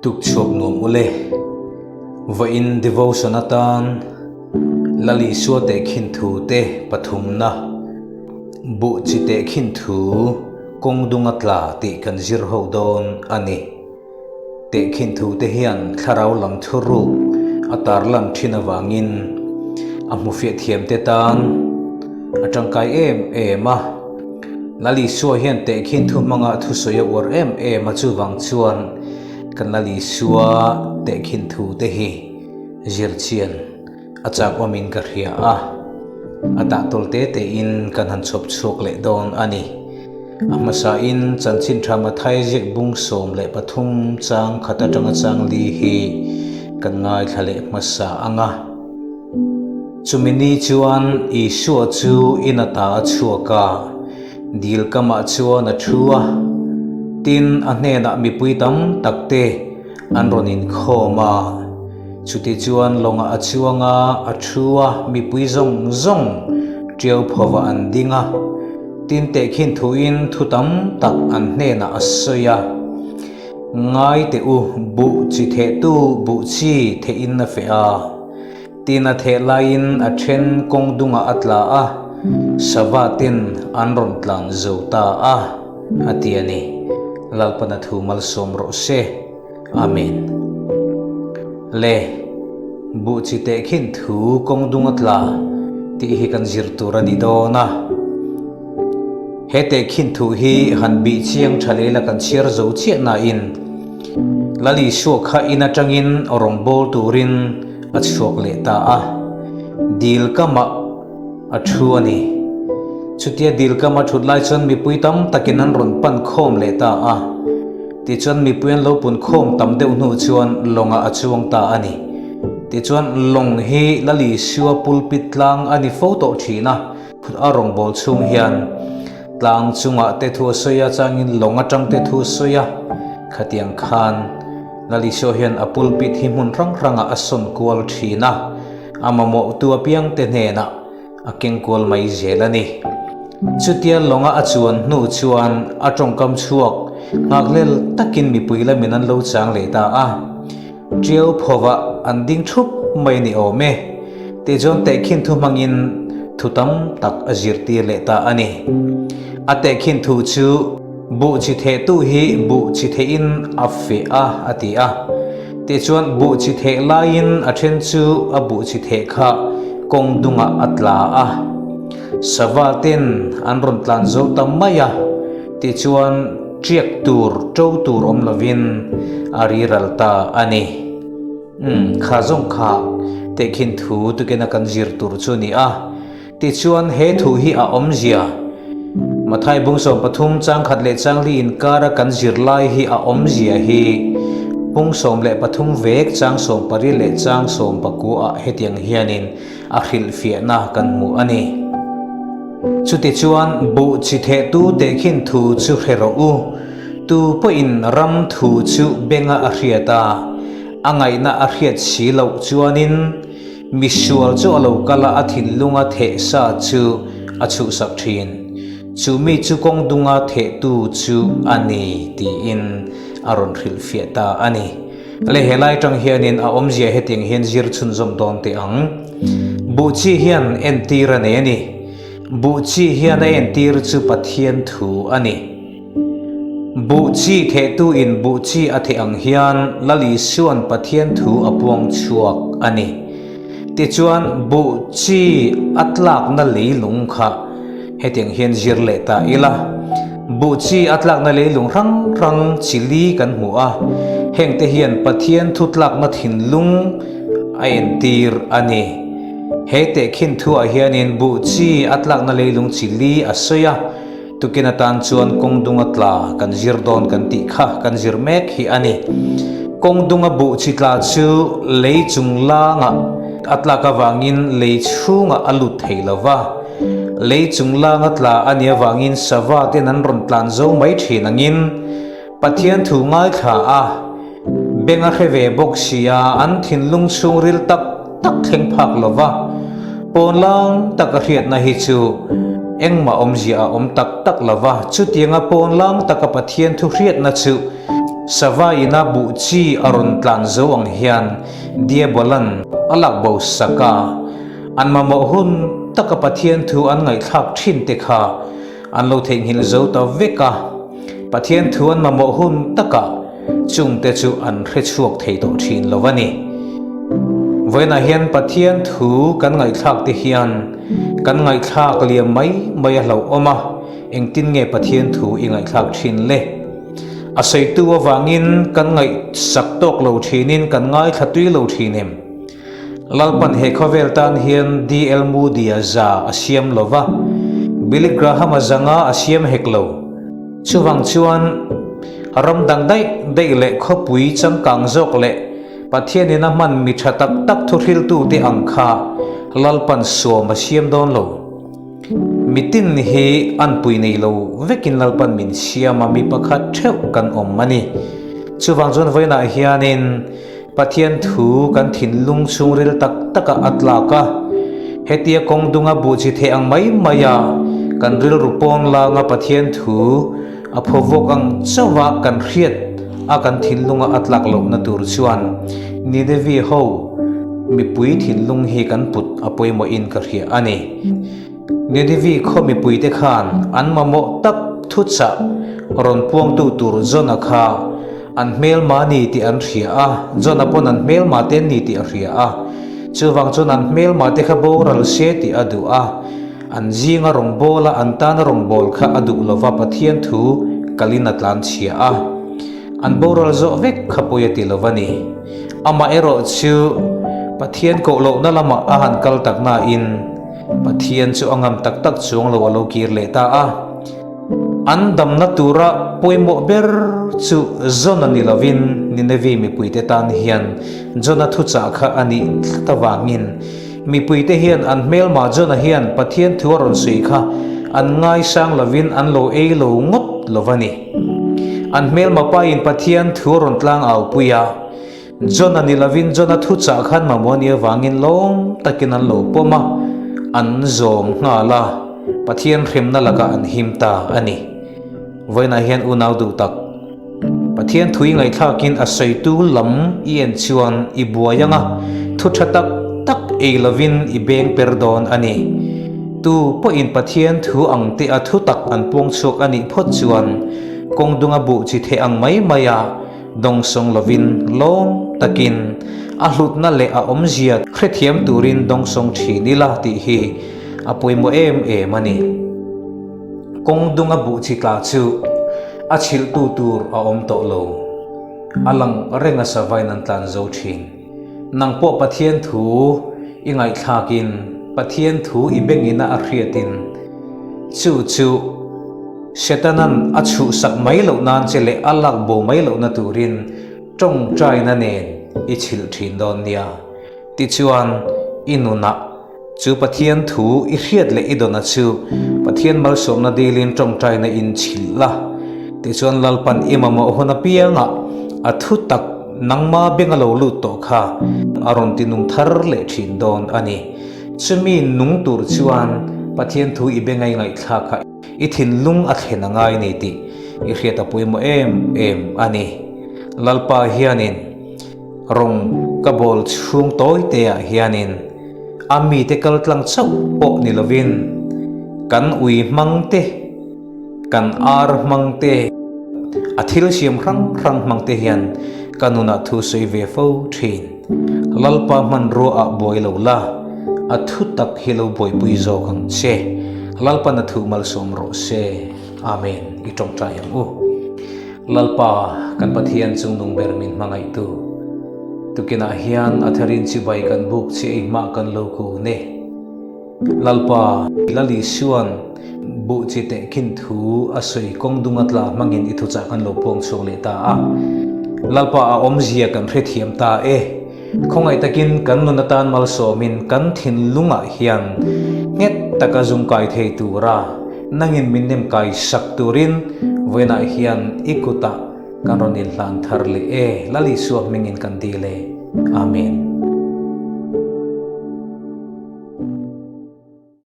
Tukchhuak nuam ule. Vawiin devotion atan Lal Isua tehkhin thu te pathumna buh chi tehkhin thu kawng dunga tla tih kan zir ho dawn a ni. Tehkhin thu te hian thlarau lam thuruk a tarlan thin avangin a hmufiah thiam te tan a tangkai em em a. Lal Isua hian tehkhin thu hmanga thusawi a uar em em a, chuvang chuan kan Lal Isua tehkhin thu te hi zir chian a chak awmin ka hria a, a tah tawl te tein kan han chhawp chhuak leh dawn a ni. A hmasain Chanchin Tha Mathai ziak bung 13 chang khat atanga chang li hi kan ngaithla leh hmasa ang a. Chumi ni chuan Isua chu in ata a chhuak a, dil kamah chuan a thu a. Tin, a hnenah mipui tam tak te an rawn inkhawm a. Chuti chuan lawngah a chuang a, a thu a, mipui zawng zawng ṭiau phawvah an ding a. Tin, tehkhin thuin thu tam tak an hnenah a sawi a. Ngai teh u, buh chi thehtu buh chi thehin a feh a. Tin a theh laiin a then kawng dungah a tla a, sava ten an rawn tlan zo ta a, a ti a ni. Lalpana thu malsawm rawh se. Amen. Le, buh chi tehkhin thu kawng dung a tla tih hi kan zir tur a ni dawn a. He tehkhin thu hi han bih chiang tha leh la kan chhiar zo chiah nain, Lal Isua kha in atangin rawngbâwl turin a chhuak leh ta a, dil kamah a thu a ni. Chutia dil kama thut lai chuan mipui tam takin an rawn pan khawm leh ta a. Tichuan mipui an lo pun khawm tam deuh hnu chuan lawngah a chuang ta a ni. Tichuan lawng hi Lal Isua pulpit tlang a ni fo tawh thin a. A rawngbâwl chhung hian tlang chungah te thu a sawi a, changin lawng atang te thu a sawi a. Khatiang khan Lal Isua hian a pulpit hi hmun hrang hrangah a sawn kual thin a, a mamawhtu apiangte hnenah a keng kual mai zel a ni. Chutia lawnga a chuan hnu chuan a tawngkam chhuak nghakhlel takin mipui lamin an lo chang leh ta a. Ṭiau phawvah an ding ṭhup mai ni awm e. Tichuan tehkhin thu hmangin thu tam tak a zirtir leh ta a ni. A tehkhin thu chu buh chi thehtu hi buh chi theihin a feh a a ti a. Tichuan buh chi theh laiin a ṭhen chu a buh chi theh kha kawng dungah a tla a. Sava ten an rawn tlan zo ta mai a. Tichuan ṭiak tur, ṭo tur awm lovin a riral ta a ni. Umm, kha zawng kha tehkhin thu tukena kan zir tur chu a ni a. Tichuan he thu hi a awmzia, Mathai bung 13 chang khat leh chang li inkara kan zir lai hi a awmzia hi bung 13 vek chang 18 leh chang 19 ah hetiang hianin a hrilhfiahna kan hmu a ni. Chutichuan buh chi thehtu tehkhin thu chu hre rawh u. Tu pawhin ram thu chu benga a hriat a, a ngaihna a hriat si loh chuanin misual chu a lo kal a, a thinlunga theh sa chu a chhuhsak thin. Chu mi chu kawng dunga thehtu chu a ni tiin a rawn hrilhfiah ta a ni. Le helai tang hianin a awmzia hetiang hian zir chhunzawm dawn teh ang. Buh chi hian entir a nei a ni. Buh chi hian a entir chu Pathian thu a ni. Buh chi thehtu in buh chi a theh ang hian Lal Isua'n Pathian thu a puang chhuak a ni. Tichuan buh chi a tlakna leilung kha hetiang hian zir leh ta ila. Buh chi a tlakna leilung hrang hrang chi li kan hmu a, hengte hian Pathian thu tlakna thinlung a entir a ni. He tehkhin thuah hianin buh chi a tlakna leilung chi li a sawi a, Tukin atan chuan kawng dunga tla kan zir dawn kan tih kha kan zir mek hi a ni. Kawng dunga buh chi tla chu lei chung langah a tlak avangin lei chhungah a lut thei lo va. Lei chung langa tla a nih avangin sava ten an rawn tlan zo mai thin angin Pathian thu ngaithla a, beng a hre ve bawk sia an thinlung chhungril tak tak thleng phak lo va, pawnlang taka hriatna hi chu engmah awmzia a awm tak tak lo va, chutianga pawnlang taka Pathian thu hriatna chu. Sava ina buh chi a rawn tlan zo ang hian Diabolan a lak bo sak a, an mamawh hun taka Pathian thu an ngaihthlak thin te kha an lo theihnghilh zo ta vek a, Pathian thu an mamawh hun takah chungte chu an hre chhuak thei tawh thin lo a ni. Vawiinah hian Pathian thu kan ngaihthlak te hian kan ngaihthlak liam mai mai a hlauhawm a, engtin nge Pathian thu i ngaihthlak thin le? A sawitu avangin kan ngaihsak tawk lo thinin kan ngaithla tui lo thin em? Lalpan he khawvel tan hian DL Moody-a za a siam lo va, Billy Graham-a zanga a siam hek lo. Chuvang chuan ram dang daih daih leh khawpui changkang zawk leh Pathianin a hman mi tha tak tak thuhriltute ang kha Lalpan suam a siam dawn lo. Mitin hi an pui nei lo vekin Lalpan min siam a, mi pakhat theuh kan awm a ni. Chuvang chuan vawiinah hianin Pathian thu kan thinlung chhungril tak takah a tlak a, hetia kawng dunga buh chi theh ang mai maia kan rilru pawn langa Pathian thu a phawvawk ang chauha kan hriat a kan thinlunga a tlak lohna tur chuan Ninevi ho mipui thinlung hi kan put a pawimawhin ka hria a ni. Ninevi khaw mipuite khan an mamawh tak thuchah rawn puangtu tur Jona kha an hmelma ni tih an hria a, Jona pawn an hmelma te an ni tih a hria a, chuvang chuan an hmelma te kha boral se tih a duh a. An zinga rawngbawla an tana rawngbâwl kha a duh lova Pathian thu kalin a tlan chhia a. An boral zawh vek kha pawi a ti lo a ni. Amaherawh chu Pathian koh lohna lamah a han kal tak nain Pathian chu a ngam tak tak chuang lo a lo kir leh ta a. An damna tura pawimawh ber chu Jona ni lovin Ninevi mipuite tan hian Jona thuchah kha a nih tlat avangin Mipuite hian an hmelma Jona hian Pathian thu a rawn sawi kha an ngaisang lovin an lo ei lo ngawt lo va ni. An hmelma pain Pathian thu a rawn tlang au pui a, Jona ni lovin Jona thu chah khan mamawh ni avangin lawm takin an lo pawm a, an zawm nghal a, Pathian hremna lakah an him ta a ni. Vawiinah hian unau duh tak. Pathian thui ngaihthlakin a sawitu lam i en chuan i buai ang a, thu tha tak tak ei lovin i beng per dawn a ni. Tu pawhin Pathian thu ang te a thu tak an puang chhuak a nih phawt chuan kawng dunga buh chi theh ang mai mai a dawngsawng lovin lawm takin a hlutna leh a awmzia hrethiam turin dawngsawng thin ila tih hi a pawimawh em em a ni. Kawng dunga buh chi tla chu a chhilhtu tur a awm tawh lo. A lang reng a savain an tlan zo thin. Nang pawh Pathian thu i ngaihthlakin, Pathian thu i bengina a hriatin, chu chu Setanan a chhuhsak mai loh nan che leh a lak bo mai lohna turin tawngtaina nen i chhilh thin dawn nia. Tichuan, i nunah Chu Pathian thu i hriat leh i dawna chu Pathian malsawmna dilin tawngtaina in chhilh la. Tichuan Lalpan i mamawh hun apiangah a thu tak nangma beng a lo lut tawh kha a rawn ti nung thar leh thin dawn a ni. Chumi nung tur chuan Pathian thu i bengai ngaihthlak kha i thinlung a thlen a ngai ni tih i hriat a pawimawh em em a ni. Lalpa hianin. Rawng ka bawl chhung tawi te ah hianin a mite kal tlang chauh pawh ni lovin kan ui hmang te, kan ar hmang te, a thil siam hrang hrang hmang te hian ka nunah thu sawi ve fo thin. Lalpa hmanrua ah buai lo la, a thu tak hi lo buaipui zawk ang che. Lalpan a thu malsawm rawh se. Amen. I tawngtai ang u. Lalpa, kan Pathian chungnung ber min hmangaihtu, tukinah hian a tharin chibai kan buk che i hmah kan lo kun e. Lalpa, Lal Isua'n buh chi tehkhin thu a sawi kawng dunga tla hmangin i thuchah kan lo puang chhuak leh ta a. Lalpa a awmzia kan hrethiam ta e. Khawngaih takin kan nun atan malsawmin kan thinlungah hian nghet taka zum kai thei tura nangin min nem kai sak turin vawiinah hian i kutah kan rawn inhlan thar leh e. Lal Isua hmingin kan dil e. Amen.